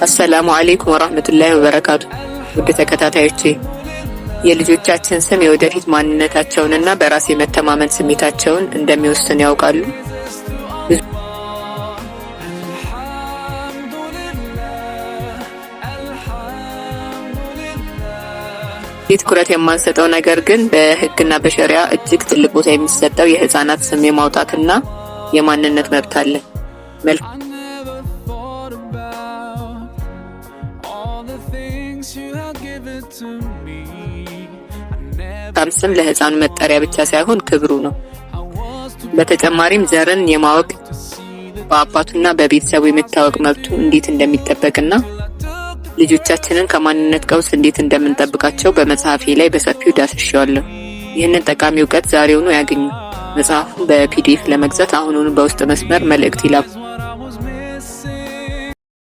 አሰላሙ አለይኩም ወራህመቱላሂ ወበረካቱ። ውድ ተከታታዮቼ፣ የልጆቻችን ስም የወደፊት ማንነታቸውንና በራስ የመተማመን ስሜታቸውን እንደሚወስን ያውቃሉ? ብዙ ትኩረት የማንሰጠው ነገር ግን በሕግና በሸሪያ እጅግ ትልቅ ቦታ የሚሰጠው የህፃናት ስም የማውጣትና የማንነት መብት አለ። I never thought about all the things you had given to me. I never መልካም ስም ለህፃኑ መጠሪያ ብቻ ሳይሆን ክብሩ ነው። I was too በተጨማሪም ዘርን የማወቅ፣ to see the በአባቱና በቤተሰቡ የመታወቅ መብቱ እንዴት እንደሚጠበቅና ልጆቻችንን ከማንነት ቀውስ እንዴት እንደምንጠብቃቸው በመጽሐፌ ላይ በሰፊው ዳስሼዋለሁ። ይህንን ጠቃሚ እውቀት ዛሬውኑ ያግኙ። መጽሐፉን በ PDF ለመግዛት አሁኑኑ በውስጥ መስመር መልእክት ይላኩ።